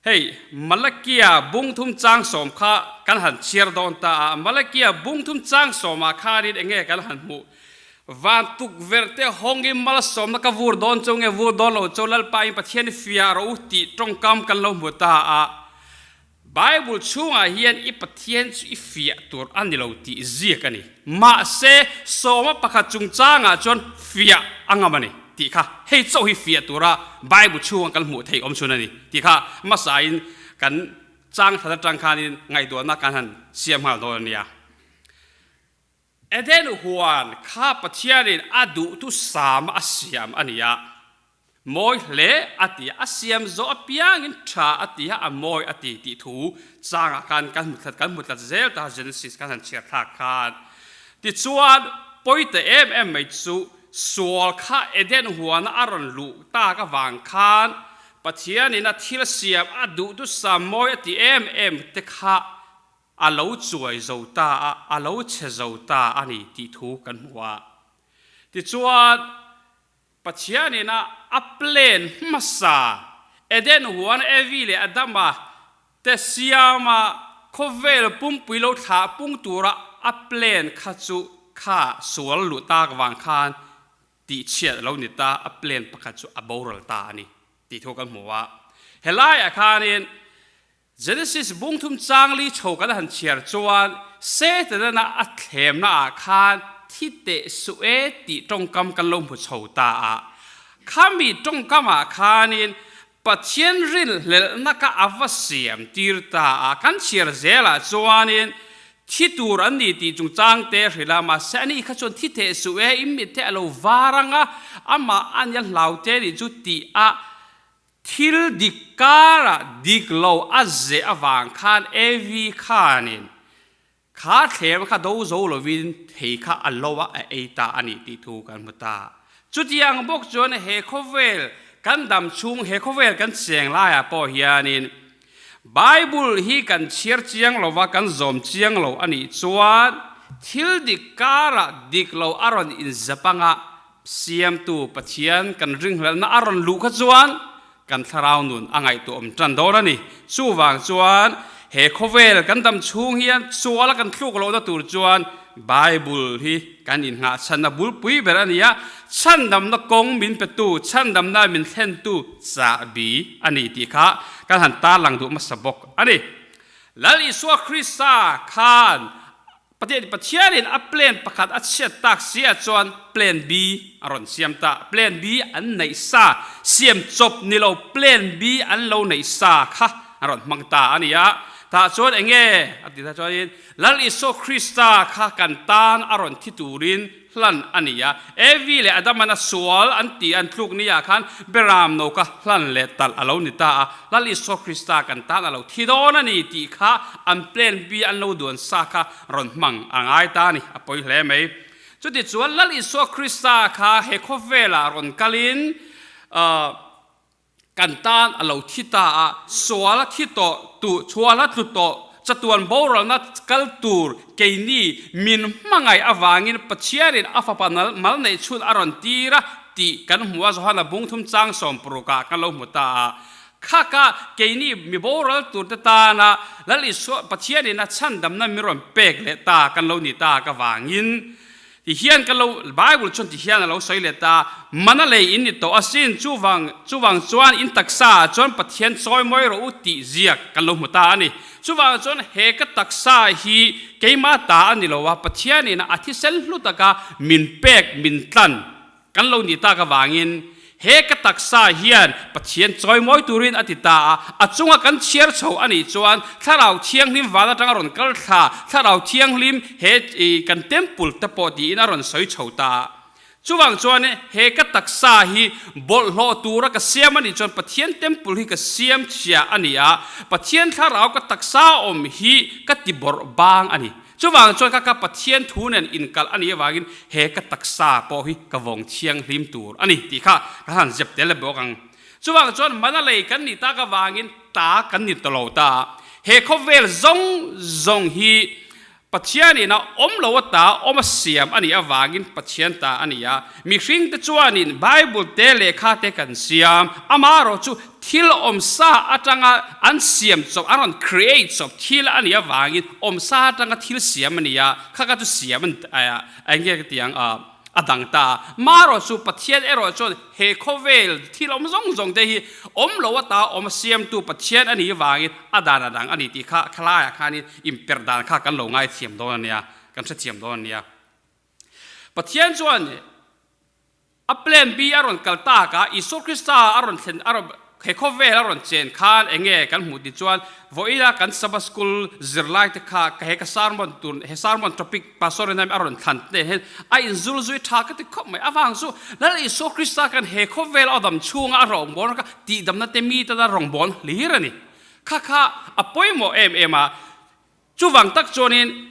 Hei, Malakia bungthum chang sawm kha kan han chhiar dawn ta a, Malakia bungthum chang sawmah khanin eng nge kan han hmuh? Van tukverh te hawngin malsawmna ka vur dawn cho nge vur dawn lo cho Lalpa in Pathian i fiah rawh u tih tawngkam kan lo hmu ta a. Bible chhungah hian i Pathian chu i fiah tur a ni lo tih ziak a ni. Mahse, sawma pakhat chungchangah chuan fiah a ngam a ni tih kha hei chauh hi fiah tura Bible chhunga kan hmuh theih awm chhun a ni tih kha hmasain kan chang that atang khanin ngaihtuahna kan han siam nghal dawn a nia. Eden huan kha Pathianin a duhtu sama a siam a ni a. Mawi hle a ti a, a siam zawh apiangin tha a ti a, a mawi a ti tih thu changah khan kan hmu tlat, kan hmu tlat zel ta Genesis kan han chhiar thlak khan. Tichuan, pawi ta em em mai chu sual kha Eden huana a rawn luh tak avang khan Pathianin a thil siam a duh chu sam mawi a ti em em te kha a lo chuai zo ta a, a lo chhe zo ta a ni tih thu kan hmu a. Tichuan, Pathianin a a plan hmasa Eden huan Evi leh Adama te siama khawvel pumpui lo thlah pung tura a plan kha chu kha sual luh tak vang khan tihchhiat a lo ni ta, a plan pakhat chu a boral ta a ni tih thu kan hmu a. Helaiah khanin Genesis bungthum changli chho kan han chhiar chuan Setana a thlemna ah khan thi teh suh e tih tawngkam kan lo hmu chho ta a. Khami tawngkam ah khanin Pathian rinhlelhna ka a va siam tir ta a. Kan chhiar zel ah chuanin thi tur an ni tih chungchang te hrilh a, mahse ani kha chuan thi teh suh e, i mit te a lo var ang a, amah a nia hlau te nih chu tih a Thil dik karah dik lo a zeh avang khan Evi khanin kha thlem kha do zo lovin thei kha a lo a, a ei ta a nih tih thu kan hmu ta. Chutiang bawk chuan he khawvel kan dam chhung, he khawvel kan cheng laiah pawh hianin Bible hi kan chhiar chiang lova kan zawm chiang lo a nih chuan thil dik karah dik lo a rawn inzep anga Siamtu Pathian kan ringhlelhna a rawn luh kha chuan kan thlarau nun a ngaihtuahawm tan dawn a ni. Chuvang chuan he khawvel kan dam chhung hian suala kan thluk lohna tur chuan Bible hi kan innghah chhanna bulpui ber a ni a, chhandamna kawng min petu, chhandamna min thlentu chahbi a ni tih kha kan han tarlang duh hmasa bawk a ni. Lal Isua Krista khan Pathian Pathianin a plan pakhat a chhiat tak si ah chuan plan B a rawn siam ta. Plan B an neih sa, siam chawp ni lo plan B an lo neih sa kha a rawn hmang ta a ni a. Tah chuan eng nge a ti ta chuanin Lal Isua Krista kha kan tan a rawn thi turin hlan a ni a. Evi leh Adaman a sual an tih an tluk ni ah khan Beram no kha hlan leh talh a lo ni ta a. Lal Isua Krista kan tan a lo thi dawn a ni tih kha an plan bi an lo duan sa kha rawn hmang a ngai ta a ni, a pawi hle mai. Chutichuan Lal Isua Krista kha he khawvelah rawn kalin Kan tan a lo thi ta a, sual a thi tawh tu, chhual a tlu tawh, chatuan boralna kal tur keini min hmangaih avangin Pathianin a fapa mal neih chhun a rawn tir a tih kan hmu a, Johana bungthum chang sawmparukah kan lo hmu ta a. Khaka keini mi boral turte tana Lal Isua Pathianin a chhandamna min rawn pek leh ta kan lo ni tak avangin Ti hian ka lo, Bible chuan ti hian a lo sawi leh ta, Mana lei in ni tawh asin, chuvang, chuvang chuan in taksa ah chuan Pathian chawi mawi rawh u tih ziak kan lo hmu ta a ni. Chuvang chuan he ka taksa hi keimah ta a ni lo a, Pathianin a thisen hlu taka min pek, min tlan kan lo nih tak avangin He ka taksa hian Pathian chawimawi turin a ti ta a, a chunga kan chhiar chho a nih chuan Thlarau Thianghlim van atanga rawn kal thla, Thlarau Thianghlim he kan temple te pawh tiin a rawn sawi chho ta a. Chuvang chuan he ka taksa hi bawlhhlawh tura ka siam a nih chuan Pathian temple hi ka siam chhia a ni a, Pathian Thlarau ka taksa awm hi ka ti bawrh bang a ni. Chuvang chuan ka ka Pathian thu nen inkalh a nih avangin he ka taksa pawh hi ka vawng thianghlim tur a ni tih kha ka han zep tel bawk ang. Chuvang chuan mana lei kan nih tak avangin ta kan ni ta lo ta. He khawvel zawng zawng hi Pathian ina awm lo ata awm a siam a nih avangin Pathian ta a ni a. Mihring te chuanin Bible te lehkha te kan siam, amaherawhchu. thil awmsa atanga an siam chawp, an rawn create chawp thil a nih avangin awmsa atanga thil siam a ni a, kha kha chu siam a eng nge ka ti ang a dang ta a. Marawh chu Pathian erawh chuan he khawvel thil awm zawng zawng te hi awm lo ata awm siamtu Pathian a nih avangin a dan a dang a ni tih kha khalaiah khanin inperh dan kha kan lo ngaithiam dawn a nia, kan hrethiam dawn a nia. Pathian chuan a plan B a rawn kal tak a, Isua Krista a rawn thlen, a rawn, he khawvel a rawn chen khan eng nge kan hmuh tih chuan vawiina kan Sabbath School zirlai te kha he ka sermon tur, he sermon topic Pastor Renham a rawn thlan te hian a inzul zui tha ka ti khawp mai. Avang chu Lal Isua Krista khan he khawvel a dam chhunga a rawngbawlna kha tihdamna te mi tana rawngbâwl hlir a ni. Kha kha a pawimawh em em a. Chuvang tak chuanin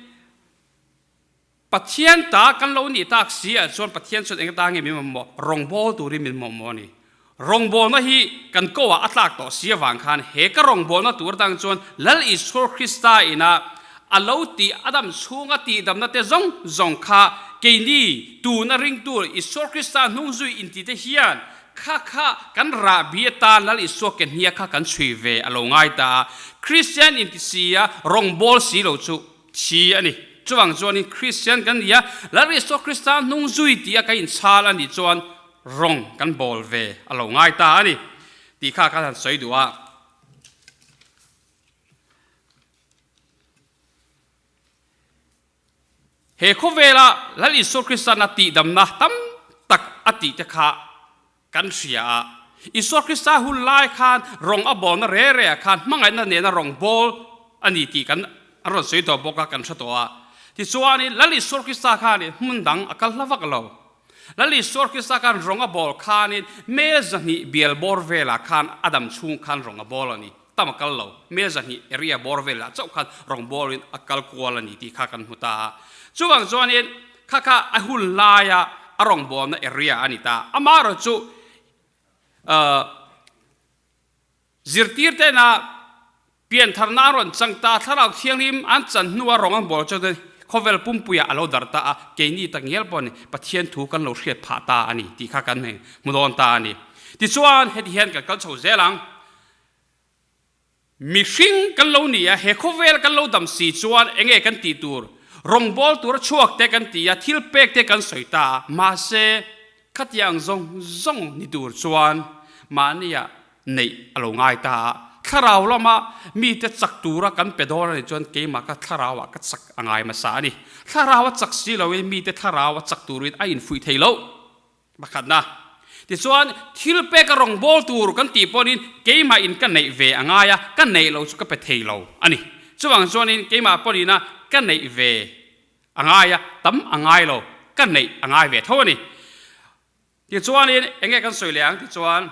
Pathian ta kan lo nih tak si ah chuan Pathian chuan eng ata nge min mamawh? Rawngbâwl turin min mamawh a ni. Rawngbâwlna hi kan ko ah a tlak tawh si avang khan he ka rawngbâwlna tur atang chuan Lal Isua Krista ina a lo tih a dam chhunga tihdamna te zawng zawng kha keini tuna ringtu Isua Krista hnungzui intite hian kha kha kan rahbi atan Lal Isua ke hnia kha kan chhui ve a lo ngai ta a. Kristian inti si a rawngbâwl si lo chu Thi a ni. Chuvang chuanin Kristian kan ni a, Lal Isua Krista hnung zui tih a ka inchhal a nih chuan rawng kan bawl ve a lo ngai ta a ni tih kha ka han sawi duh a. He khawvela Lal Isua Krista'n a tihdamna tam tak a tih te kha kan hria a. Isua Krista hun lai khan rawng a bawlna re re ah khan hmangaihna nena rawng bawl a ni tih kan an rawn sawi tawh bawk a, kan hre tawh a. Tichuanin Lal Isua Krista khanin hmun dang a kal hla vak lo. Lal Isua Krista khan rawng a bawl khanin mel 200 bial bawr velah khan a dam chhung khan rawng a bawl a ni. Tam a kal lo. Mel 200 area bawr velah chauh khan rawng bawlin a kal kual a ni tih kha kan hmu ta a. Chuvang chuanin Kha kha a hun laia a rawngbawlna area a ni ta. Amaherawhchu zirtirtena piantharna an rawn chang ta, Thlarau Thianghlim an chan hnua rawng an bawl chuan khawvel pumpuiah a lo dar ta a, keini tak ngial pawh ni Pathian thu kan lo hriat phah ta a ni tih kha kan hmu dawn ta a ni. Tichuan heti hian kan kal chho zel ang. Mihring kan lo ni a, he khawvel kan lo dam si chuan enge kan tih tur? Rawngbâwl tura chhuak te kan ti a, thil pek te kan sawi ta a, mahse khatiang zawng zawng ni tur chuan mahnia neih a lo ngai ta a. Thlarau lama mite chak tura kan pe dawn a nih chuan keimah kha thlarauah ka chak a ngai hmasa a ni. Thlarau a chak si loin mite thlarau a chak turin a infuih thei loh. Pakhatna, tichuan thil pek a rawngbâwl tur kan tih pawhin keimah in ka neih ve a ngai a, ka neih lo chu ka pe thei lo a ni. Chuvang chuanin keimah pawhin a ka neih ve a ngai a, tam a ngai lo, ka neih a ngai ve tho a ni. Tichuanin eng nge kan sawi leh ang tichuan,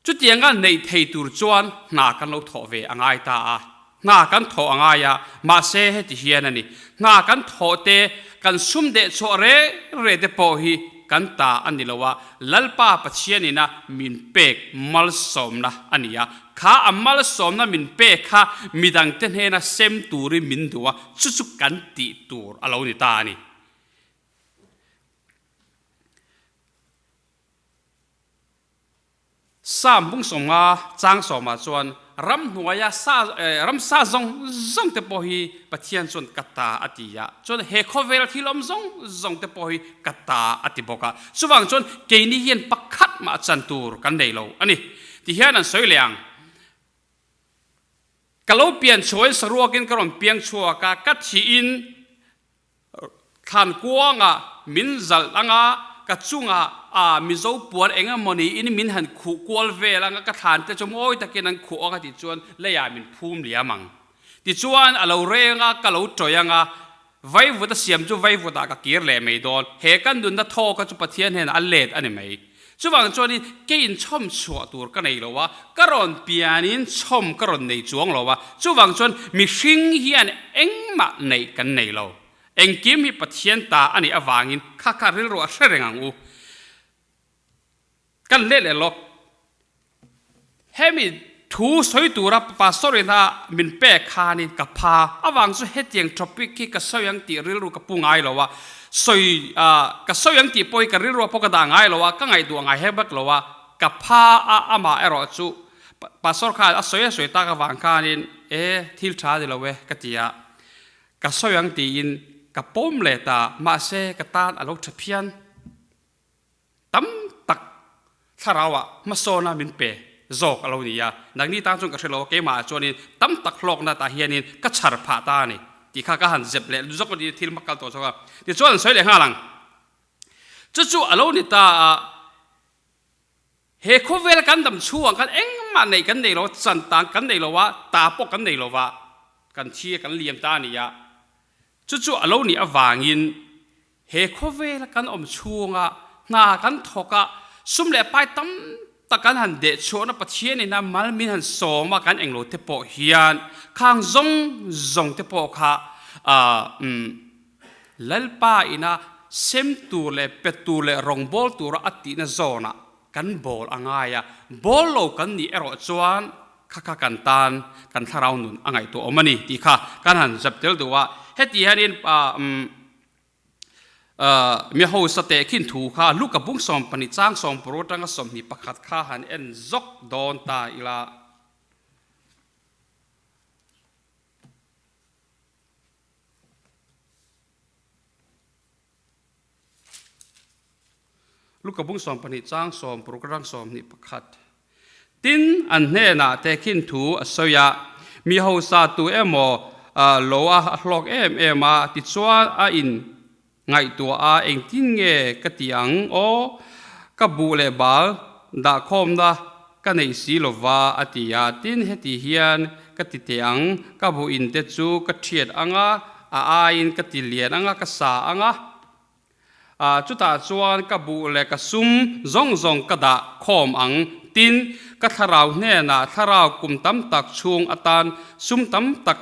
Chutianga neih thei tur chuan hna kan lo thawh ve a ngai ta a, hna kan thawh a ngai a, mahse heti hian a ni, hna kan thawh te, kan sum deh chhuah re re te pawh hi kan ta a ni lo a, Lalpa Pathianina min pek malsawmna a ni a, kha a malsawmna min pek kha midangte hnena sem turin min duh a, chu chu kan tih tur a lo ni ta a ni. Psalm bung 50 chang sawmah chuan ramhnuaia sa ramsa zawng zawng te pawh hi Pathian chuan ka ta a ti a, chuan he khawvel thil awm zawng zawng te pawh hi ka ta a ti bawk a. Chuvang chuan keini hian pakhat mah chan tur kan nei lo a ni. Tihian an sawi leh ang. Ka lo pian chhuahin saruakin ka rawn piang chhuak a, ka thihin Thlan kuangah min zalh anga ka chungah a Mizo puan eng emaw niin min han khuh kual vel anga ka thlan te chu mawi takin an khuh ang a tih chuan leiah min phum liam ang. Tichuan a lo reng a, ka lo tawih anga vaivut a siam chu vaivutah ka kir leh mai dawn. He ka nunna thaw kha chu Pathian hnenah a let a ni mai. Chuvang chuanin keiin chhawm chhuah tur ka nei lo a, ka rawn pianin chhawm ka rawn nei chuang lo a, chuvang chuan mihring hian engmah neih kan nei lo. Engkim hi Pathian ta a nih avangin kha kha rilru a hre reng ang u. Kan let leh lawk. Hemi thu sawi tura pastor ina min pek khanin ka pha avang chu hetiang topic hi ka sawi ang tih rilru ka pu ngai lo a, sawi ka sawi ang tih pawh hi ka rilru ah pawh ka dah ngai lo a, ka ngaihduah ngai hek vek lo a. ka pha a, amah erawh chu Pastor khan a sawi a sawi tak avang khanin e thil tha ni lo e ka ti a, ka sawi ang tiin ka pawm leh ta, mahse ka tan a lo tha phian. Tam tak thlarauah hmasawna min pe zawk a lo ni a, nangni tan chuan ka hre lo a, keimahah chuanin tam tak hlawkna tah hianin ka chhar phah ta a ni tih kha ka han zep leh zawk a ni, thil hma kal tawh zawk a. Tichuan an sawi leh nghal ang. Chu chu a lo ni ta a, he khawvel kan dam chhungah khan engmah neih kan nei lo a, chan tang kan nei lo a, ta pawh kan nei lo va, kan thi a kan liam ta a ni a. Chu chu a lo nih avangin He khawvela kan awm chhunga hna kan thawk a, sum leh pai tam tak kan han deh chhuahna Pathian ina mal min han sawm a kan englo te pawh hian khang zawng zawng te pawh kha Lalpa ina sem tur leh pe tur leh rawngbâwl tura a tihna zawnah kan bâwl a ngai a, bâwl lo kan nih erawh chuan kha kha kan tan kan thlarau nun a ngaihtuah awm a ni tih kha kan han zep tel duh a, heti hianin Mi hausa teh khin thu kha Luka bung 12 chang 60 atanga 21 kha han en zawk dawn ta ila. Luka bung 12 chang 60 atang 21. Tin, an hnenah tehkhin thu a sawi a, Mi hausa tu emaw lo a hlawk em em a, tichuan a in ngaihtuah a, engtin nge ka ti ang aw, ka buh leh bal dahkhawmna ka nei si lo va, a ti a. Tin, heti hian ka ti teh ang, ka buh in te chu ka thiat ang a, a aiin ka ti lian ang a, ka sa ang a. Chutah chuan ka buh leh ka sum zawng zawng ka dah khawm ang. Tin, ka thlarau hnenah thlarau kum tam tak chhung atan sum tam tak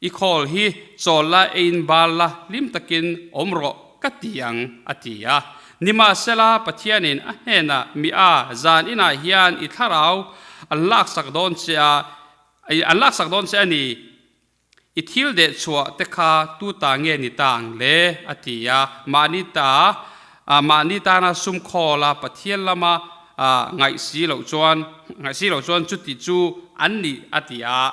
i khawl hi chawl la, eiin bal la, hlim takin awm rawh ka ti ang, a ti a. Nimahsela, Pathianin a hnenah, Mi a, zan inah hian i thlarau an laksak dawn che a, an laksak dawn che a ni. I thil deh chhuah te kha tu ta nge ni ta ang le? a ti a. Mahni ta, mahni tana sum khawl a Pathian lama ngaih si loh chuan, ngaih si loh chuan chuti chu an ni a ti a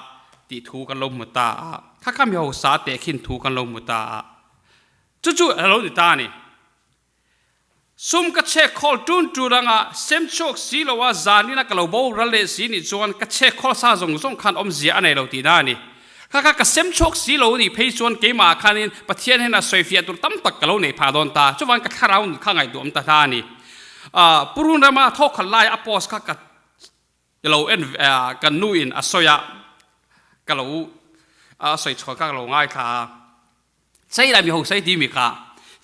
tih thu kan lo hmu ta a. Kha kha mi hausa tehkhin thu kan lo hmu ta a. Chu chu a lo ni ta a ni. Sum ka chhek khawl tun tun anga sem chhuak si lo a, zanin a ka lo boral leh si nih chuan ka chhek khawl sa zawng zawng khan awmzia a nei lo tihna a ni. Kha kha ka sem chhuak si lo nih phei chuan keimah ah khanin Pathian hian a sawifiah tur tam tak ka lo nei phah dawn ta. Chuvangin ka thlarau nun kha ngaihtuah awm ta hna a ni. Purun rama thawkhat laia a post kha ka lo en kan nu in a sawi a, ka lo a sawi chhuah kha ka lo ngaithla a. China mi hausa i ti mi kha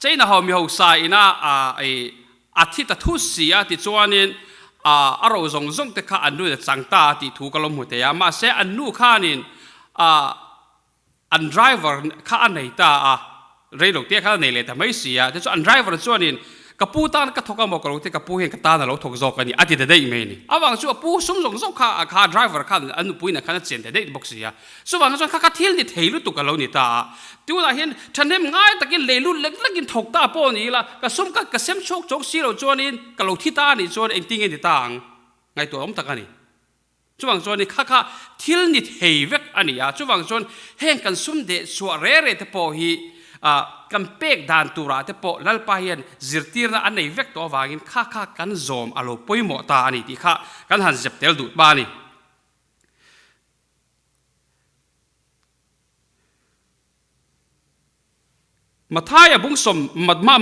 China ho mi hausa ina a i a thi ta thu si a tichuanin a a ro zawng zawng te kha an nu in a chang ta a tih thu ka lo hmu thei a mahse an nu khanin a an driver kha a nei ta a rei lo te kha a nei leh ta mai si a tichuan an driver chuanin ka pu tan ka thawk a maw ka lo ti ka pu hian ka tan a lo thawk zawk a ni a ti ta daih mai a ni avang chu a pu sum zawng zawng kha kha driver khan an nupui nen khan a chen ta daih bawk si a. Chuvangah chuan kha kha thil ni thei lutuk a lo ni ta a. Tunah hian thahnem ngai takin lei lut lek lekin thawk ta pawh a ni ila, ka sum kha ka sem chhuak chawk si lo chuanin ka lo thi ta a nih chuan engtin nge ni ta ang? Ngaihtuah awm tak a ni. Chuvang chuan kha kha thil ni thei vek a ni a. Chuvang chuan heng kan sum deh chhuah re re te pawh hi kan pek dan turah te pawh Lalpa hian zirtirna a nei vek tawh avangin kha kha kan zawm a lo pawimawh ta a ni tih kha kan han zep tel duh ta a ni. Mathaia bung sawm,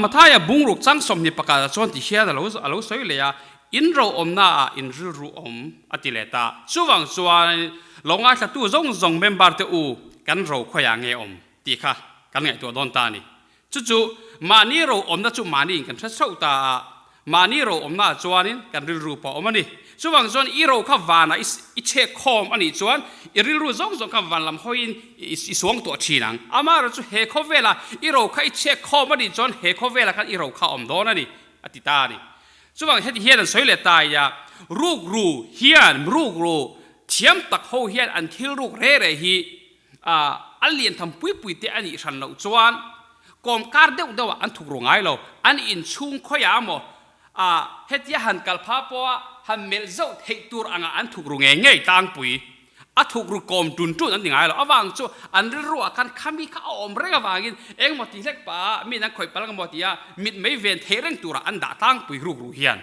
Mathaia bungruk chang 20 pakhatah chuan ti hian a lo a lo sawi leh a, In ro awmnaah in rilru awm a ti leh ta. Chuvang chuan lo ngaithlatu zawng zawng member te u kan ro khawiah nge awm tih kha kan ngaihtuah dawn ta a ni. Chu chu mahni ro awmna chu mahniin kan hre chhoh ta a, mahni ro awmnaah chuanin kan rilru pawh a awm a ni. Chuvang chuan i ro kha vanah i chhek khawm a nih chuan i rilru zawng zawng kha van lam hawiin i suang tuah thin ang. Amaherawh chu he khawvela i ro kha i chhek khawm a nih chuan he khawvelah khan i ro kha a awm dawn a ni, a ti ta a ni. Chuvang heti hian an sawi leh ta ia, rukru hian rukru thiam tak ho hian an thil ruk re re hi A lian tham pui pui te a nih hran loh chuan kawm kar deuh deuh ah an thuk ru ngai lo. An inchhung khawiah maw hetia han kal pha pawh a han melh zauh theih tur anga an thuk ru ngei ngei tlangpui. A thuk ru kawm tun tun an ti ngai lo. Avang chu an rilruah khan khami kha a awm reng avangin engmaw ti hlek pah a, mi an khawih palh ang emaw tia mit mei ven theih reng turah an dah tlangpui ruk ru hian.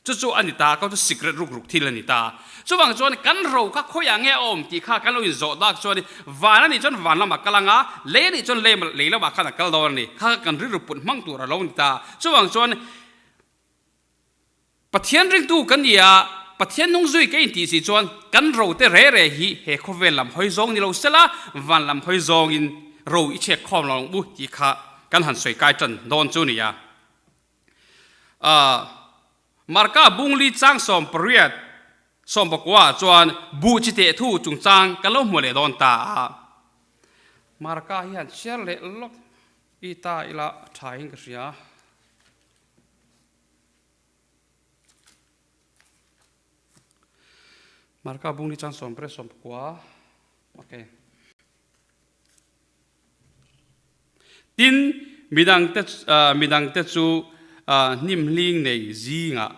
Chu chu a ni ta, kau chu sikret ruk ruk thil a ni ta. Chuvang chuan kan ro kha khawiah nge a awm tih kha kan lo inzawh dak chuan van a nih chuan van lamah kal ang a, lei a nih chuan lei lei lamah khan a kal dawn a ni. Kha kha kan rilru put hmang tur a lo ni ta. Chuvang chuan Pathian ringtu kan ni a, Pathian hnung zui ka intih si chuan kan ro te re re hi he khawvel lam hawi zawng ni lo sela, van lam hawi zawngin ro i chhek khawm lo ang u tih kha kan han sawi kai tan dawn chu ni a. Marka bungli chang 18 19 chuan buh chi teh thu chungchang kan lo hmu leh dawn ta a. Marka hian chhiar leh lawk i ta ila tha in ka hria. Marka bungli chang 18 19 okay. Tin, midangte midangte chu hnimhling nei zingah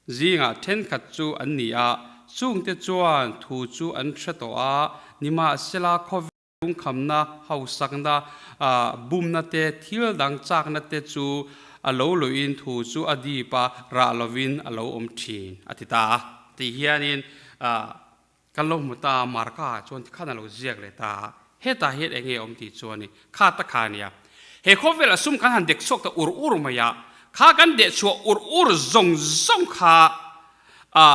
zingah thenkhat chu an ni a, chungte chuan thu chu an hre tawh a, nimahsela khawvel lungkhamna, hausakna, bumna te, thil dang chakna te chu a lo luhin thu chu a dip a, rah lovin a lo awm thin, a ti ta a. Tih hianin Kan lo hmu ta a, Marka ah chuan tikhan a lo ziak leh ta a, hetah hian eng nge awm tih chuan i kha ta kha a nia. He khawvel a sum kan han dek chhuak ta ur ur mai a, kha kan deh chhuah ur ur zawng zawng kha a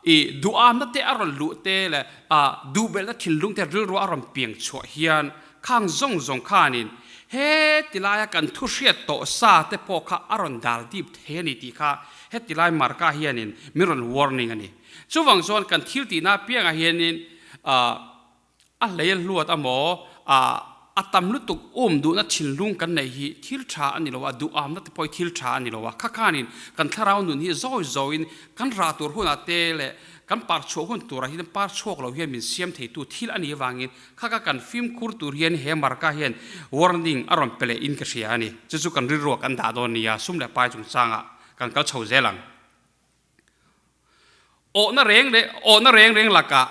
i duhamna te a rawn luh te leh a duhbelhna thinlung te rilru a rawn piang chhuah hian khang zawng zawng khanin he tilaia kan thu hriat tawh sa te pawh kha a rawn dal dip thei a ni tih kha hetilai Marka hianin min rawn warning a ni. Chuvang chuan kan thil tihna apiangah hianin a hlei a hluat amaw, a tam lutuk um duhna thinlung kan neih hi thil tha a ni lo a, duhamna te pawh hi thil tha a ni lo a. Kha khanin kan thlarau nun hi zawi zawiin kan rah tur hunah te leh kan par chhuah hun turah hian par chhuak lo hian min siam theitu thil a nih avangin kha kha kan fimkhur tur hian he marka hian warning a rawn pe leh in ka hria a ni. Chu chu kan rilruah kan dah dawn nia, sum leh pai chungchangah kan kal chho zel ang. Awhna reng leh awhna reng reng lakah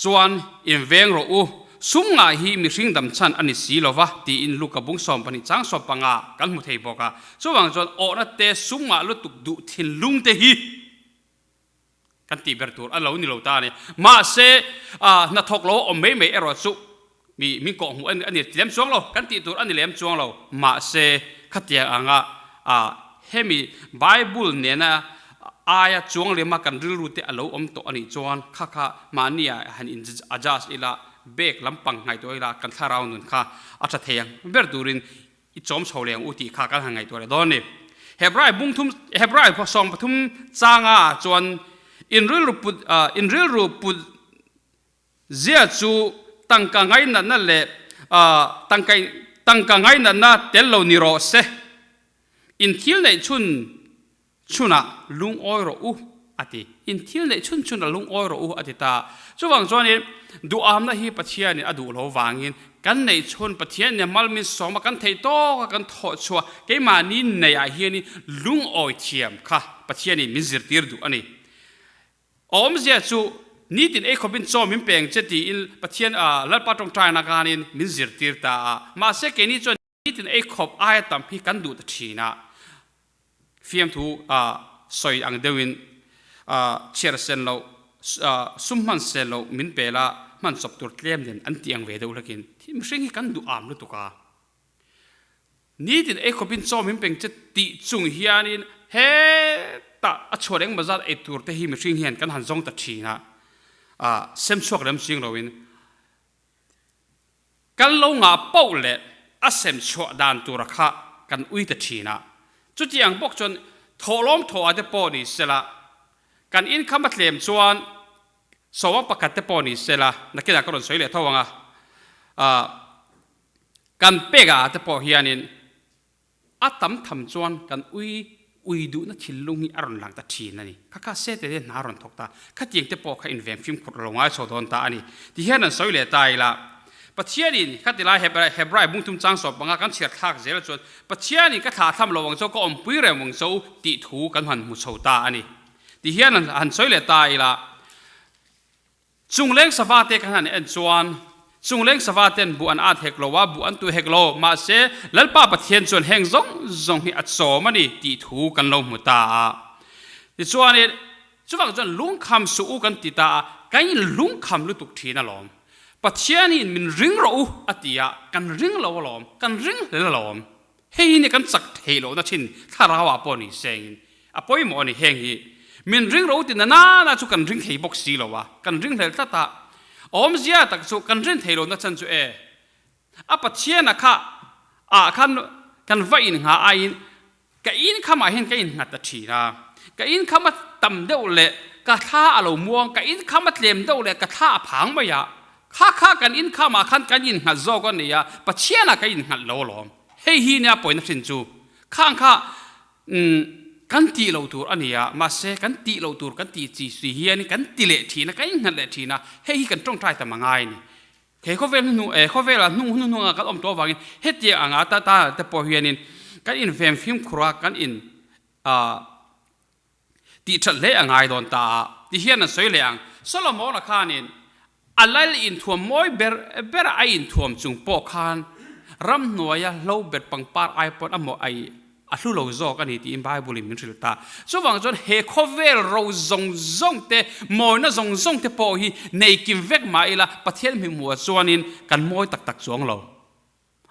chuan inveng rawh u, sum ngah hi mihring dam chhan a ni si lo va, tiin Luka bung 12 chang 15 kan hmu thei bawk a. Chuvang chuan awhna te sum ngah lutuk duh thinlung te hi kan tih ber tur a lo ni lo ta a ni. Mahse, hnathawk lo a awm mai mai erawh chu mi min kawh hmuh a ni lem chuang lo, kan tih tur a ni lem chuang lo. Mahse, khatiang anga hemi Bible nena aia chuang lema kan rilru te a lo awm tawh a nih chuan kha kha mahnia han in adjust ila, bag lampang ngaihtuah ila kan thlarau nun kha a tha thei ang ber turin i chawm chho leh ang u tih kha kan han ngaihtuah leh dawn a ni. Hebrai bung thum, Hebrai 13 changa chuan in rilru put, in rilru put Zia chu tangka ngainatna leh tangka tangka ngainatna tel lo ni rawh se. In thil neih chhun chhunah lungawi rawh u a ti. In thil neih chhun chhunah lungawi rawh u a ti ta. Chuvang chuanin duhamna hi Pathianin a duh lo vangin kan neih chhun Pathianin a mal min sawm a, kan theih tawk a kan thawh chhuah keimahni neihah hianin lungawi thiam kha Pathianin min zirtir duh a ni. Awmzia chu nitin ei khawpin chaw min peng che tiin Pathian Lalpa tawngtaina khanin min zirtir ta a. Mahse keini chuan nitin ei khawp aia tam hi kan duh ta thin a. Fiamthu sawi ang deuhin chhiar sen loh, sum hman sen loh min pel a, hman chawp tur tlem nen an tih ang ve deuh hlakin mihring hi kan duh am lutuk a. Nitin ei khawpin chaw min peng che tih chung hianin hetah a chhuat engmaw zat ei tur te hi mihring hian kan han zawng ta thin a, ah sem chhuak lem ching loin kan lo ngah poh leh a sem chhuah dan tura kha kan ui ta thin a. Chutiang bawk chuan thawhlawm thawhah te pawh ni sela kan income a tlem chuan sawma pakhat te pawh ni sela nakinah ka rawn sawi leh tho ang a, ah. Kan pek ah te pawh hianin a tam tham chuan kan ui ui duhna thinlung hi a rawn lang ta thin a ni. Kha kha se te te hna a rawn thawk ta. Khatiang te pawh kha inveng fimkhur lo ngai chho dawn ta a ni. Ti hian an sawi leh ta ila, Pathianin kha tilai Hebrai bungthum chang 15 kan chhiar thlak zel chuan Pathianin ka thlah thlam lo ang cho, ka awmpui reng ang cho tih thu kan han hmu chho ta a ni. Ti hian han sawi leh ta ila, Chungleng sava te khan han en chuan, Chungleng sava ten buh an at hek lo a, buh an tuh hek lo, mahse Lalpa Pathian chuan heng zawng zawng hi a chawm a ni tih thu kan lo hmu ta a. Tichuanin, chuvang chuan lungkham suh u kan ti ta a, kan in lungkham lutuk thin alawm. Pathianin min ring rawh u a ti a, kan ring lo alawm, kan ring hlel alawm. Hei hi ni kan chak theih lohna thin thlarauah pawh ni sengin a pawimawh a ni. Heng hi min ring ro ti na nana chu kan ring thei bawk si lo a, kan ring hlel tlat a. Awmzia tak chu kan rin thei lohna chan chu e, a Pathiana kha ah khan kan va inngha aiin ka inkhamah hian ka innghat ta thin a. Ka inkham a tam deuh leh ka thla a lo muang, ka inkham a tlem deuh leh ka thla a phang mai a. Kha kha kan inkham ah khan kan innghat zawk a nia, Pathian ah ka innghat lo alawm. Hei hi nia pawina hrin chu. Khang kha umm kan tih loh tur a nia, mahse kan tih loh tur kan tih chi si hian kan ti leh thin a, kan innghat leh thin a, hei hi kan tawngtai ta mangai a ni. He khawvel hnuhnung eh khawvel ah hnung hnuhnung ah kan awm tawh avangin hetiang anga ta ta te pawh hianin kan inveng fimkhur a, kan in ah Tih that hle a ngai dawn ta a, ti hian an sawi leh ang. Solomon-a khanin a lal inthuam mawi ber ber a inthuam chung pawh khan ramhnuaia hlo ber pangpar ai pawn a maw ai a hlu lo zawk a ni tiin Bible-in min hrilh ta. Chuvang chuan he khawvel ro zawng zawng te, mawina zawng zawng te pawh hi nei kim vek mah ila Pathian hmihmuhah chuanin kan mawi tak tak chuang lo.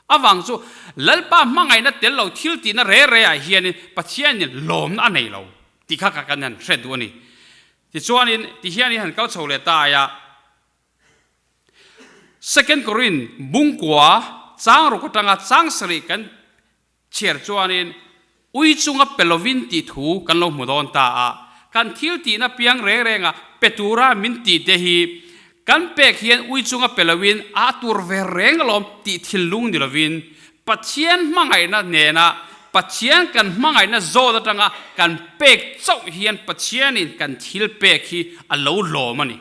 Avang chu Lalpa hmangaihna tel lo thil tihna re re ah hianin Pathianin lawmna a nei lo tih kha ka kan han hre duh a ni. Tichuanin ti hian i han kal chho leh ta aia Second Korin bungkua chang ruk atanga chang sarih kan Chhiar chuanin ui chunga pe lovin tih thu kan lo hmu dawn ta a, kan thil tihna piang reng renga pe tura min tih te hi kan pek hian ui chunga pe lovin a tur ve reng alawm tih thinlung ni lovin Pathian hmangaihna nena Pathian kan hmangaihna zawt atanga kan pek chauh hian Pathianin kan thil pek hi a lo lawm a ni.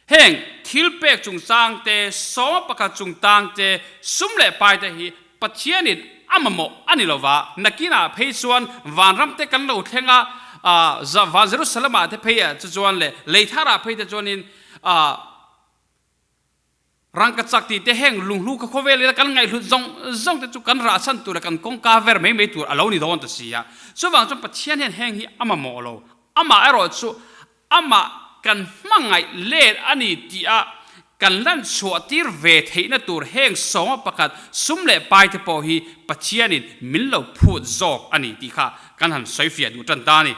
Heng thil pek chungchang te, sawma pakhat chungtang te, sum leh pai te hi Pathianin a mamawh a ni lova, nakinah phei chuan vanram te kan lo thleng a, van Jerusalem-ah te phei ah te chuan leh lei tharah phei te chuanin rangkachak tih te heng lunghlu kha khawvel ila kan ngaihhlut zawng zawng te chu kan rah chhan tur leh kan kawngka ver mai mai tur a lo ni dawn ta si a. Chuvang chuan Pathian hian heng hi a mamawh lo. Amah erawh chu Amah kan hmangaih let a ni tih a kan lan chhuah tir ve theihna tur heng sawma pakhat sum leh pai te pawh hi Pathianin min lo phut zawk a ni tih kha kan han sawi fiah duh tan ta a ni.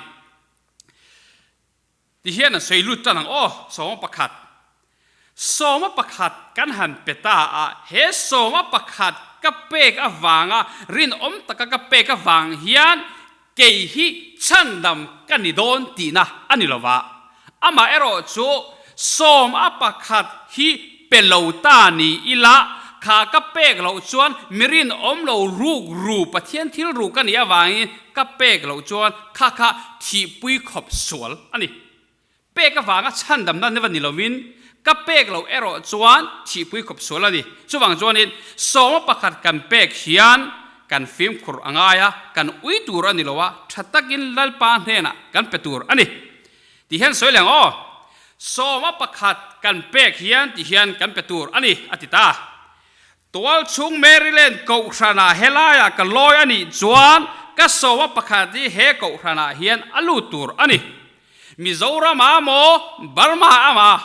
Ti hian an sawi lut tan ang aw, sawma pakhat. Sawma pakhat kan han pe ta a, he sawma pakhat ka pek avanga rinawm taka ka pek avang hian kei hi chhandam ka ni dawn tihna a ni lova. Amaherawh chu sawma pakhat hi pe lo ta ni ila, kha ka pek loh chuan mi rinawm lo ruk ru Pathian thil ruk a nih avangin ka pek loh chuan kha kha thihpui khawp sual a ni. Pek avanga chhandamna neva ni lovin, ka pek loh erawh chuan thihpui khawp sual a ni. Chuvang chuanin sawma pakhat kan pek hian kan fimkhur a ngai a, kan ui tur a ni lo a, tha takin Lalpa hnenah kan pe tur a ni. Ti hian sawi leng aw, sawma pakhat kan pek hian ti hian kan pe tur a ni, a ti ta. Tualchhung Maryland kohhranah helaiah ka lawi a nih chuan ka sawma pakhat hi he kohhranah hian a lut tur a ni. Mizoram-ah maw Burma-ah mah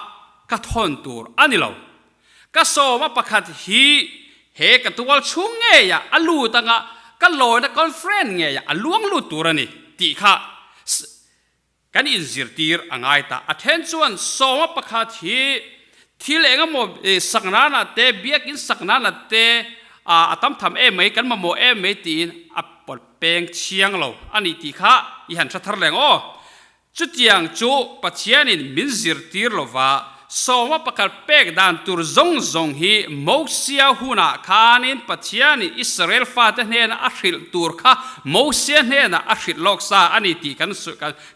ka thawn tur a ni lo. Ka sawma pakhat hi he ka tualchhung ngeiah a lut anga ka lawina conference ngeiah a luang lut tur a ni tih kha Kan inzirtir a ngai ta. A then chuan sawma pakhat hi thil eng emaw sak nana te, biakin sak nana te a tam tham em mai, kan mamawh em mai tiin a pawt peng chiang lo a ni tih kha i han hre thar leng aw. Chutiang chu Pathianin min zirtir lova sawma pakhat pek dan tur zawng zawng hi Mosia hunah khanin Pathianin Israel fate hnena a hrilh tur kha Mosia hnenah a hrilh lawk sa a ni tih kan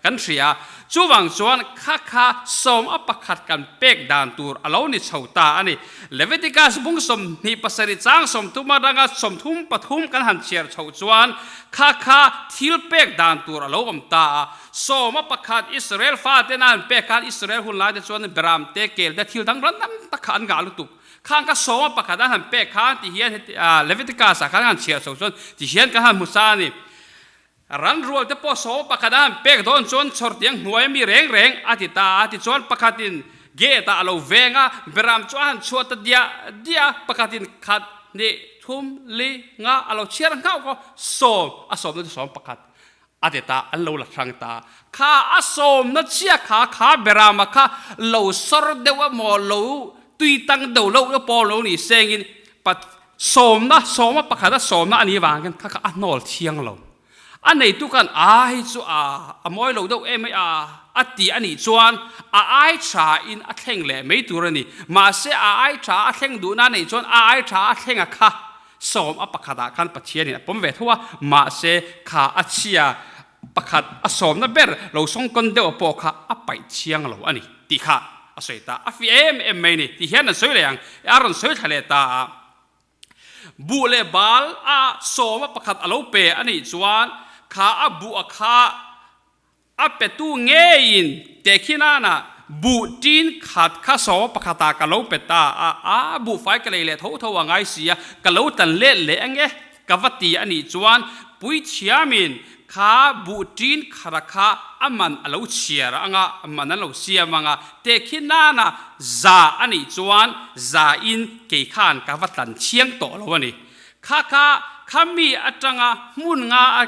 kan hria. Chuvang chuan kha kha sawm a pakhat kan pek dan tur a lo ni chho ta a ni. Leviticus bung 27 chang 30 atanga 33 kan han chhiar chhoh chuan kha kha thil pek dan tur a lo awm ta a. Sawm a pakhat Israel fate na an pek khan Israel hun laite chuan beram te, kel te, thil dang ran tam tak kha an ngah lutuk. Khang kha sawm a pakhat an han pek khan ti hian heti Leviticus ah khan an han chhiar chhoh chuan ti hian kan han hmu sa a ni. Ran rual te pawh sawm a pakhat an han pek dawn chuan chhawrtiang hnuai ami reng reng a ti ta a, tichuan pakhatin gate ah a lo veng a, beram chu a han chhuah ta diah diah a, pakhatin khat, hnih, thum, li, nga a lo chhiar nghauh khaw, sawm a sawmna chu sawm pakhat A ti ta, an lo la hrang ta. Kha a sawmna chhia kha, kha Berama kha lo sawr deuh emaw, lo tui tang deuh loh pawh lo ni sengin pat sawmna, sawma pakhata sawmna a nih vang hian kha kha a hnawl thiang lo. A neitu khan a hei chu a a mawi lo deuh em mai a, a ti a nih chuan a ai tha in a thleng leh mai tur a ni. Mahse a ai tha a thleng duhna a neih chuan a ai tha a thleng a kha. Sawm a pakhatah khan Pathianin a pawm ve tho a, mahse kha a chhia pakhat a sawmna ber lo sawngkawn deuh pawh kha a paih chiang lo a ni tih kha a sawi ta. A fiah em em mai ni tih hian an sawi leh ang, a rawn sawi thla leh ta a. Buh leh bal a sawm a pakhat a lo pe a nih chuan kha a buh a kha A petu ngeiin tehkhinana buh tin khat kha saw pakhatah ka lo pe ta a, a buhfai ka lei leh tho tho a ngai si a, ka lo tlan let leh ange ka va ti a nih chuan puithiamin kha buh tin khara kha a man a lo chhiar anga, a man an lo siam anga, tehkhinana za a nih chuan za in kei khan ka va tlan thiang tawh lo a ni. Kha kha khami atanga hmun nga a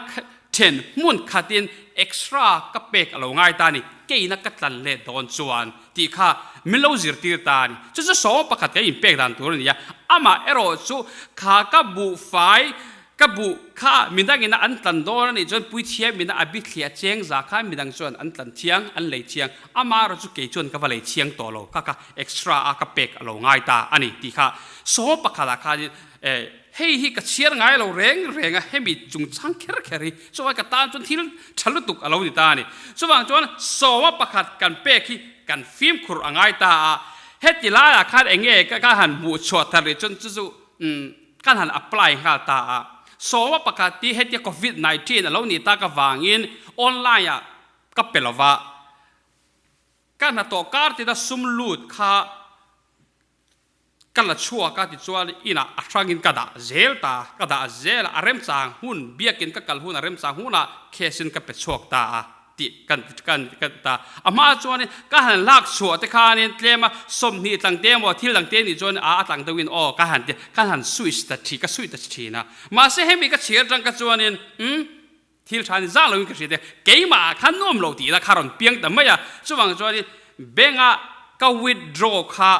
Then hmun khatin extra ka pek a lo ngai ta ni, keina ka tlan let dawn chuan tih kha min lo zirtir ta a ni. Chu chu sawma pakhat kan inpek dan tur a ni a, amah erawh chu kha ka buhfai ka buh kha midangina an tlan dawn a nih chuan puithiamina a bithliah cheng za kha midang chuan an tlan thiang, an lei thiang, amah erawh chu kei chuan ka va lei thiang tawh lo, kha kha extra a ka pek a lo ngai ta a ni tih kha sawma pakhatah khanin Hei hi ka chhiar ngai lo reng reng a, hemi chungchang kher kher hi chuvang ka tan chuan thil tha lutuk a lo ni ta a ni. Chuvang chuan sawma pakhat kan pek hi kan fimkhur a ngai ta a, heti laiah khan eng nge ka han hmuh chhuah thar rih chuan chu chu kan han apply nghal ta a. Sawma pakhat hi hetia covid 19 a lo nih tak avangin online ah ka pe lo va, ka hnathawh kar tina sum lut kha Ka la chhuak a tichuan inah a hrangin ka dah zel ta, ka dah zel a, a remchang hun, biakin ka kal hun a remchang hunah cash in ka pe chhuak ta a tih kan kan kan ta. A hma chuanin ka han lak chhuah te khanin tlem a 20 tlang te emaw thil dang te nih chuan a a tlang deuhin aw ka han ti ka han switch ta thin ka switch ta thin a. Mahse hemi ka chhiar atang ka chuanin umm thil tha ni zah loin ka hria te keimah ah khan nuam lo tihna kha rawn piang ta mai a, chuvang chuanin bank a ka withdraw kha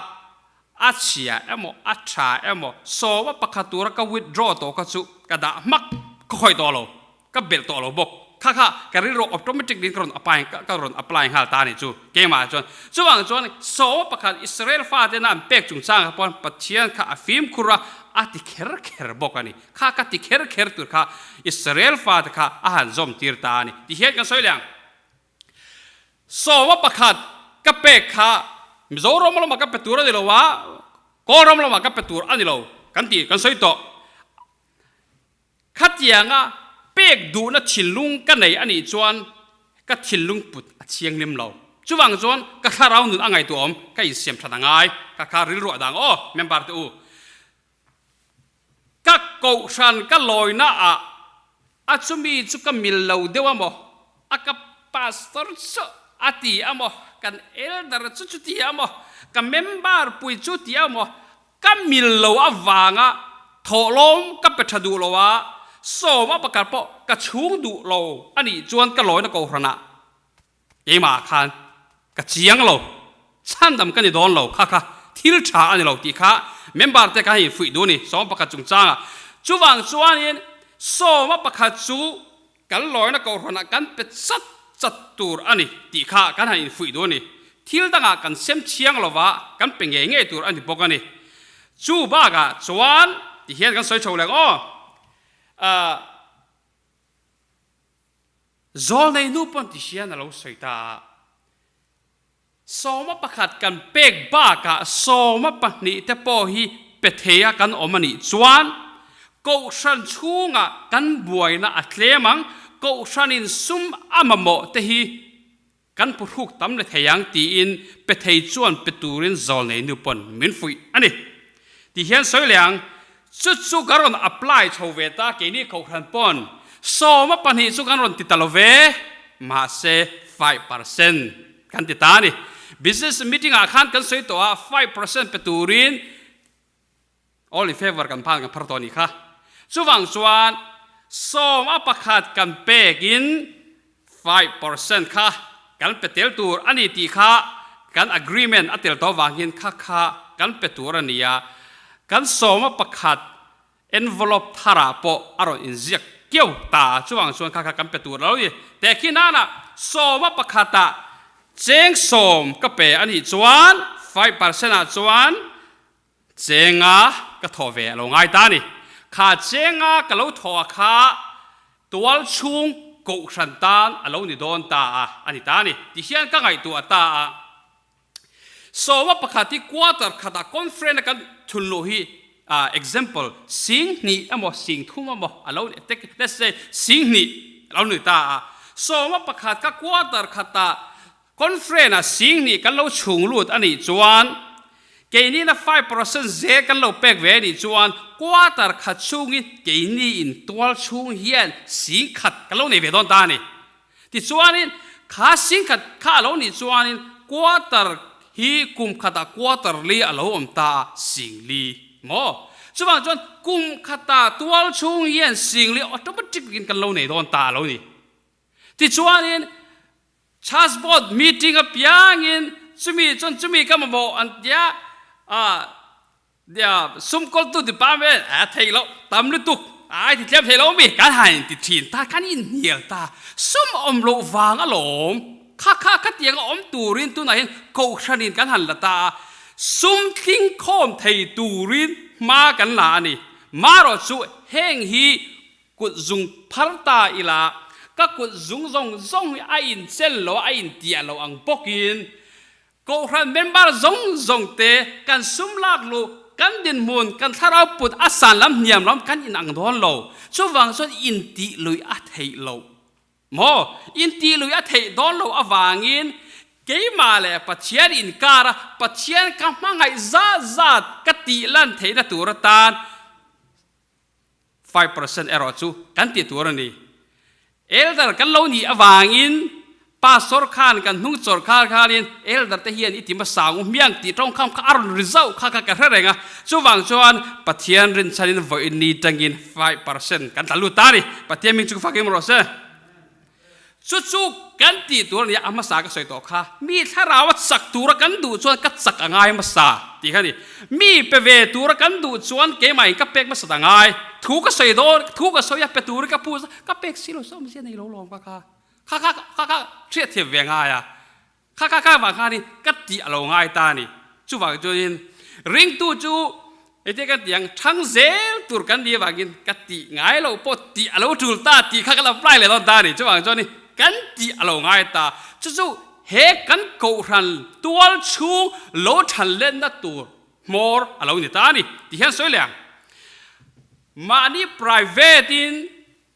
A chhia emaw a tha emaw sawma pakhat tura ka withdraw tawh kha chu ka dah hmak ka khawih tawh lo, ka belh tawh lo bawk. Kha kha ka rilru automatic in ka rawn apply ka rawn apply nghal ta a nih chu keimah chuan. Chuvang chuan sawma pakhat Israel fate na an pek chungchangah pawh Pathian kha a fimkhur a, a ti kher kher bawk a ni. Kha ka ti kher kher tur kha Israel fate kha a han zawm tir ta a ni. Tihian kan sawi leh ang. Sawma pakhat ka pek kha Mizoram lamah ka pe tur a ni lo a, Kawlram lamah ka pe tur a ni lo kan tih kan sawi tawh. Khatianga pek duhna thinlung ka nei a nih chuan ka thinlung put a thianghlim lo. Chuvang chuan ka thlarau nun a ngaihtuahawm ka insiam that a ngai. Ka kha rilruah dang aw member te u. Ka kohhran ka lawina ah a chumi chu ka mil lo deuh a maw? A ka pastor chu a ti a maw? Kan elder chu chuti a maw? Ka member pui chu ti a maw? Ka mil lo avanga thawhlawm ka pe tha duh lo a, sawm a pakhat pawh ka chhung duh lo a nih chuan ka lawina kohhran ah Keimah khan ka chiang lo, chhandam ka ni dawn lo, kha kha thil tha a ni lo tih kha member te khan infuih duh a ni, sawma pakhat chungchangah. Chuvang chuanin sawma pakhat chu kan lawina kohhranah kan pe chat chat tur a ni tih kha kan han infuih duh a ni. Thil dangah kan sem thiang lova kan pe ngei ngei tur a ni bawk a ni. Chu bakah chuan tihian kan sawi chho leng aw. Ahh. Zawlnei nu pawn ti hian a lo sawi ta a. Sawma pakhat kan pek bakah sawma pahnih te pawh hi pe thei a kan awm a nih chuan Kohhran chhungah kan buaina a tlem ang, Kohhranin sum a mamawh te hi kan phuhruk tam le thei ang tiin pe thei chuan pe turin zawlnei nu pawn min fuih a ni. Ti hian sawi leh ang, chu chu ka rawn apply chho ve ta keini Kohhran pawn sawma pahnih chu kan rawn ti ta lo ve, mahse 5% kan ti ta a ni. Business meeting ah khan kan sawi tawh a, 5% pe turin All in favor kan phan kan phar tawh a nih kha. Chuvang chuan sawm a pakhat kan pek in 5% kha kan pe tel tur a ni tih kha kan agreement a tel tawh vang hian kha kha kan pe tur a ni a. Kan sawm a pakhat envelope tharah pawh a rawn inziak kiau ta a, chuvang chuan kha kha kan pe tur lo ni. Tehkhin nanah sawm a pakhatah cheng sawm ka pe a nih chuan 5% ah chuan Chenga ka thawh ve a lo ngai ta a ni. Kha chenga ka lo thawh a kha tual chhung kohhran tan a lo ni dawn ta a, a ni ta a ni. Ti hian ka ngaihtuah ta a. Sawma pakhat hi quarter khatah conference a kan thun luh hi example sing hnih emaw sing thum emaw a lo ni tek let's say sing hnih a lo ni ta a. Sawma pakhat kha quarter khatah Conference ah sing hnih kan lo chhung lut a nih chuan keini na 5% zel kan lo pek ve a nih chuan quarter khat chhungin keini in tual chhung hian sing khat kan lo nei ve dawn ta a ni. Tichuanin kha sing khat kha a lo nih chuanin quarter hi kum khatah quarter li a lo awm ta a, sing li maw? Chuvang chuan kum khatah tual chhung hian sing li automatic in kan lo nei dawn ta a lo ni. Tichuanin Church board meeting apiangin chumi chuan chumi ka mamawh an tia ah sum kawltu department a theih loh tam lutuk ai ti tlem thei lo mi kan han inti thin ta kan inhnial ta sum awm loh vang alawm kha kha khatiang a awm turin tunah hian kohhranin kan han la ta a sum tling khawm thei turin hma kan la a ni marawh chu heng hi Kut zung phar ta ila, ka kut zung zawng zawng hi a inchen lo, a intiah lo ang bawkin Kohhran member zawng zawng te kan sum lak luh, kan dinhmun, kan thlarau put a san lam hniam lam kan inang dawn lo. Chuvang chuan intih lui a theih loh maw? Intih lui a theih dawn loh avangin keimah leh Pathian inkara Pathian ka hmangaih zat zat ka tih lan theihna tur atan 5% erawh chu kan tih tur a ni. Elder kan lo nih avangin Pastor khan kan hnung chawrh khar khanin Elder te hian i ti hmasa ang u hmiang tih tawngkham kha a rawn ri zauh kha kha ka hre reng a. Chuvang chuan Pathian rinchhanin vawiin ni tangin 5% kan tla lut ta a ni. Pathian hming chu ka fak em rawh se. Chu chu kan tih tur a ni a, a hmasa ka sawi tawh kha. Mi thlarau a chak tura kan duh chuan ka chak a ngai hmasa tih kha a ni. Mi pe ve tura kan duh chuan keimahin ka pek hmasat a ngai. Thu ka sawi dawn, thu ka sawi a, pe turin ka pus a, ka pek si lo chu awmzia nei lo lawm ka kha. Kha kha kha kha hriatthiam ve ngai a. Kha kha kha vang khanin ka tih a lo ngai ta a ni. Chuvang chuanin ringtu chu hetiang kan tih ang thang zel tur kan nih avangin ka tih ngai loh pawh tih a lo tul ta tih kha ka lo apply leh dawn ta a ni. Chuvang chuanin kan tih a lo ngai ta. Chu chu he kan kohhran tual chhung lo than lenna tur hmawr a lo ni ta a ni tih hian sawi leh ang. Mahni private in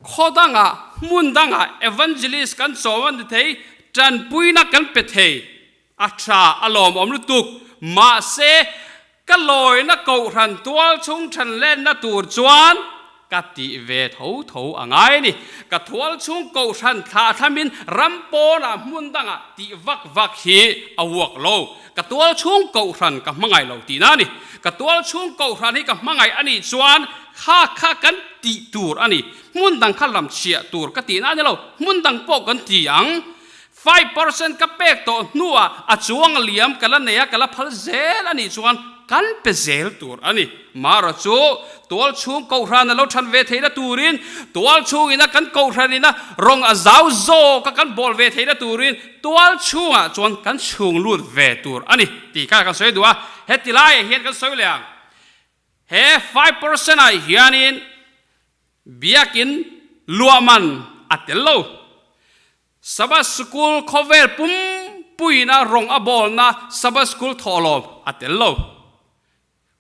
Khaw dangah, hmun dangah evangelist kan chawm a ni thei, tanpuina kan pe thei. A tha, a lawmawm lutuk. Mahse, ka lawina kohhran tual chhung then lenna tur chuan ka tih ve tho tho a ngai a ni. Ka thual chhung kohhran thlah thlamin ram pawnah hmun dangah tih vak vak hi a uak lo. Ka tual chhung kohhran ka hmangaih lo tihna a ni. Ka tual chhung kohhran hi ka hmangaih a nih chuan kha kha kan tih tur a ni. Hmun dang kha lam chhiah tur ka tihna a ni lo. Hmun dang pawh kan ti ang. 5% ka pek tawh hnuah a chuang liam ka la nei a, ka la phal zel a nih chuan kan pe zel tur a ni. Mara chu tual chhung kohhran a lo than ve theihna turin, tual chhungina kan kohhranina rawng a zau zawk a kan bawl ve theihna turin tual chhungah chuan kan chhung lut ve tur a ni tih kha kan sawi duh a. Heti laiah hian kan sawi leh ang. He 5% ah hianin biakin luah man a tel lo. Sabbath School khawvel pum pumpuiina rawng a bawlna Sabbath School thawhlawm a tel lo.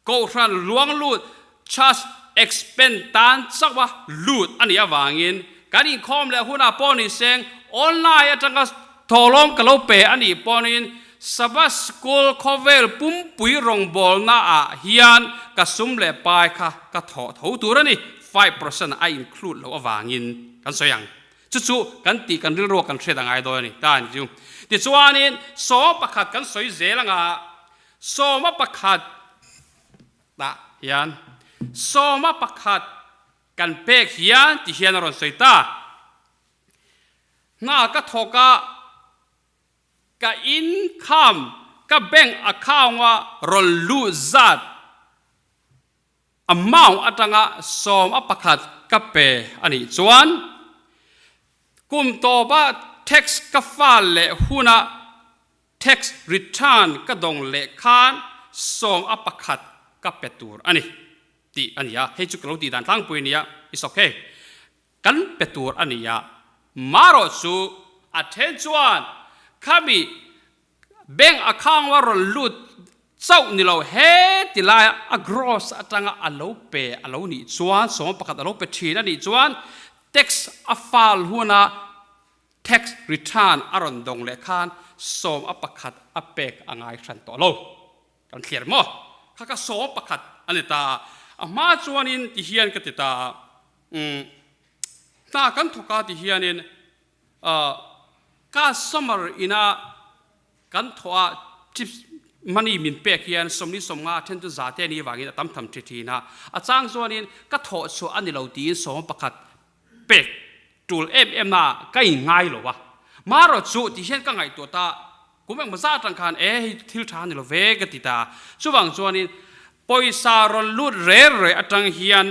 Kohhran luang lut church expend tan chauh a lut a nih avangin kan inkhawm leh hunah pawh ni seng online atanga thawhlawm ka lo pe a nih pawhin Sabbath School khawvel pumpui rawngbawlna ah hian ka sum leh pai kha ka thawh tho tur a ni, 5% a include loh avangin kan sawi ang. Chu chu kan tih kan rilruah kan hriat a ngai dawn a ni ta a ni chu. Tichuanin sawm pakhat kan sawi zel anga Sawma pakhat tah hian sawma pakhat kan pek hian ti hian a rawn sawi ta. Hna ka thawk a, ka income, ka bank account-a rawn luh zat amount atanga sawma pakhat ka pe a nih chuan kum tawpa tax ka file leh huna Tax return ka dawng leh khan sawm a pakhat ka pe tur a ni tih a ni a, hei chu ka lo tih dan tlangpui a nia, it's ok, kan pe tur a ni a, marawh chu a then chuan khami bank account a rawn lut chauh ni lo he ti laia a gross atanga a lo pe a lo nih chuan sawm a pakhat a lo pe thin a nih chuan tax a file huna Tax return a rawn dawng leh khan sawm a pakhat a pek a ngai hran tawh lo. Kan thlir maw? Kha ka sawm pakhat a ni ta a, a hma chuanin ti hian ka ti ta a, umm hna kan thawk a ti hianin ah customer ina kan thawh a chips money min pek hian sawmli sawmnga a then chu za te a nih avangin a tam tham thi thin a, a chang chuanin ka thawh chhuah a ni lo tiin sawm pakhat pek tul em em na ka in ngai lo a, marawh chu ti hian ka ngaihtuah ta, kum engmaw zat atang khan e hei thil tha ni lo ve ka ti ta, chuvang chuanin pawisa rawn lut rel reh atang hian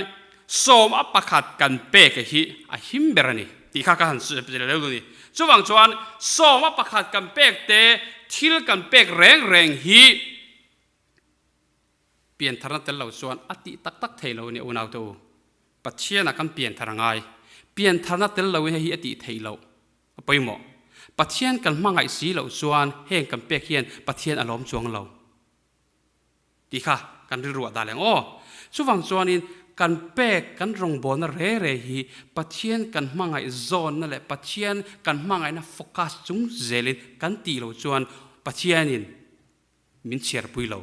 sawm a pakhat kan pek hi a him ber a ni tih kha ka han sawi leh deuh a ni. Chuvang chuan sawm a pakhat kan pek te thil kan pek reng reng hi Piantharna tel lo chuan a tih tak tak thei lo a nia unaute u. Pathianah kan pianthar a ngai. Piantharna tel loin hei hi a tih theih loh a pawimawh. Pathian kan hmangaih si loh chuan heng kan pek hian Pathian a lawm chuang lo tih kha kan rilruah dah leng aw. Chuvang chuanin kan pek kan rawngbawlna re re hi Pathian kan hmangaih zawnna leh Pathian kan hmangaihna focus chung zelin kan tih loh chuan Pathianin Min chhiarpui lo,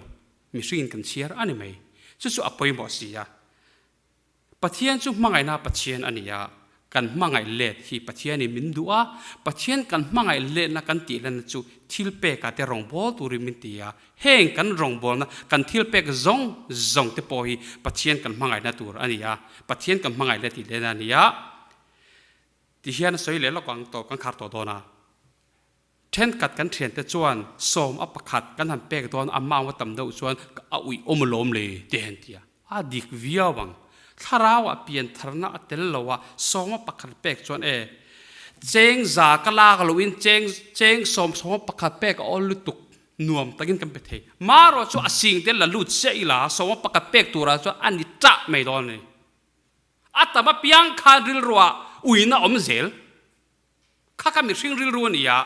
mihringin kan chhiar a ni mai. Chu chu a pawimawh si a. Pathian chu hmangaihna Pathian a ni a, kan hmangaih let hi Pathianin min duh a, Pathian kan hmangaih letna kan tih lenna chu thil pekah te rawngbâwl turin min ti a, heng kan rawngbâwlna kan thil pek zawng zawng te pawh hi Pathian kan hmangaihna tur a ni a, Pathian kan hmangaih let tih lehna a ni a. Tihian a sawi leh lawk ang tawh kan khar tawh dawn a. Thenkhat kan thiante chuan sawm a pakhat kan han pek dawn a mau a tam deuh chuan a uih awm alawm le ti a han ti a, a dik viau ang. Thlarau ah piantharna a tel lo a, sawm a pakhat pek chuan e cheng za ka lak loh in cheng cheng sawm sawm a pakhat pek a awl lutuk nuam takin kan pe thei. Marawh chu a sing te la lut chiah ila sawm a pakhat pek turah chuan a ni tah mai dawn a ni. A tam apiang khan rilruah uina awm zel. Kha ka mihring rilru a ni a,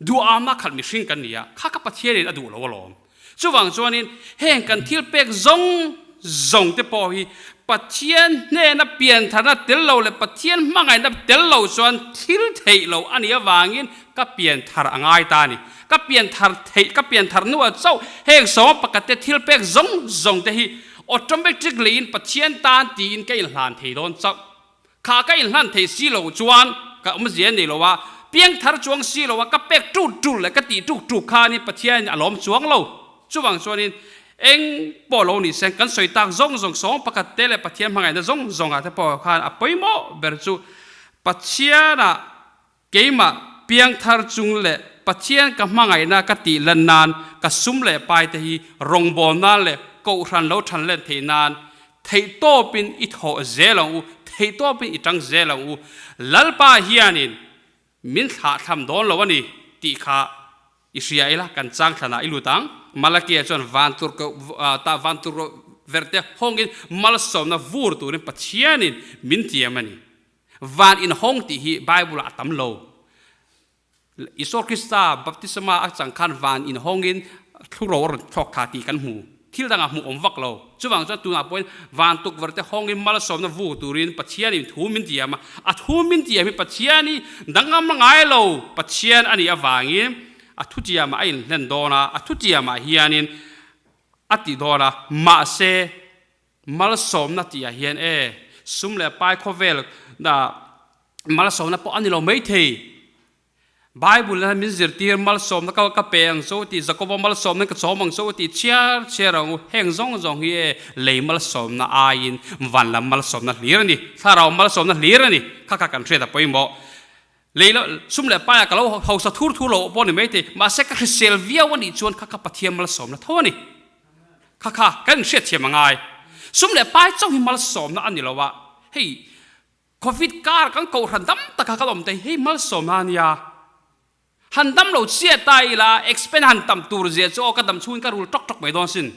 duhama khat mihring kan ni a, kha ka Pathianin a duh lo alawm. Chuvang chuanin heng kan thil pek zawng zawng te pawh hi Pathian hnena piantharna tel lo leh Pathian hmangaihna tel lo chuan thil theih lo a nih avangin ka pianthar a ngai ta a ni. Ka pianthar theih, ka pianthar hnuah chauh heng sawma pakhat te thil pek zawng zawng te hi automatically in Pathian tan tiin ka inhlan thei dawn chauh. Kha ka inhlan thei si lo chuan ka awmzia nei lo a, piangthar chuang si lo a, ka pek ṭut ṭul leh ka tih ṭuk ṭuk khanin Pathianin a lawm chuang lo. Chuvang chuanin eng pawh lo ni se, kan sawi tak zawng zawng sawng pakhat te leh Pathian hmangaihna zawng zawngah te pawh khan a pawimawh ber chu Pathianah Keimah piangthar chung leh Pathian ka hmangaihna ka tih lan nan ka sum leh pai te hi rawngbâwl nan leh kohhran lo ṭhan len theih nan theihtawpin i thawh zel ang u, theihtawpin i ṭang zel ang u. Lalpa hianin min thlahthlam dawn lo a ni tih kha i hria ila kan chang thlanah i lut ang. Malakia chuan vantur ta vantur verte hawngin malsawmna vur turin Pathianin min tiam a ni. Van inhawng tih hi Bible ah a tam lo. Isua Krista baptisma a chang khan van inhawngin thluro a rawn thlawk tha tih kan hmu. Thil dangah hmuh awm vak lo. Chuvang chuan tunah pawhin van tukverh te hawngin malsawmna vu turin Pathianin thu min tiam a. A thu min tiam hi Pathian hi dangam ngai lo Pathian a nih avangin a thutiamah a inhlen dawn a, a thutiamah hianin a ti dawn a. Mahse, malsawmna tihah hian e, sum leh pai khawvel malsawmna pawh a ni lo maithei. Bible hian min zirtir malsawmna ka ka pe ang cho tih Jakoba malsawmna ka chawm ang cho tih chhiar chhiar ang u. Heng zawng zawng hi e lei malsawmna aiin van lam malsawmna hlir a ni, thlarau malsawmna hlir a ni. Kha kha kan hriat a pawimawh. Lei lo sum leh paia ka lo hausa thur thur lo pawh a ni maithei, mahse ka hrisel viau a nih chuan kha kha Pathian malsawmna tho a ni. Kha kha kan inhriatthiam a ngai. Sum leh pai chauh hi malsawmna a ni lo a, hei Covid kar kan kohhran dam taka kan awm te hi malsawmna a nia. Han dam lo chiah ta ila expense han tam tur zia chu aw ka dam chhungin ka rul tawk tawk mai dawn sin.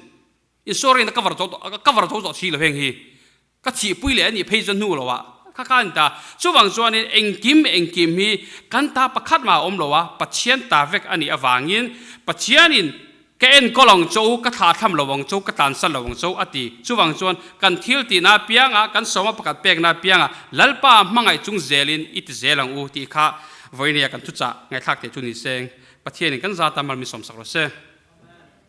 Insurance a cover zo tawh cover zo tawh si lo heng hi. Ka thihpui leh a nih phei chuan hnu lo ah kha kha a ni ta. Chuvang chuanin engkim engkim hi kan ta pakhat mah a awm lo a, Pathian ta vek a nih avangin Pathianin Ka enkawl ang cho, ka thlahthlam lo ang cho, ka tlansan lo ang cho, a ti. Chuvang chuan, kan thil tihna apianga, kan sawma pakhat pekna apianga Lalpa hmangaih chung zelin i ti zel ang u tih kha vawinia kan thuchah ngaihthlak theih chu ni seng. Pathianin kan zata mal min sawmsak rawh se.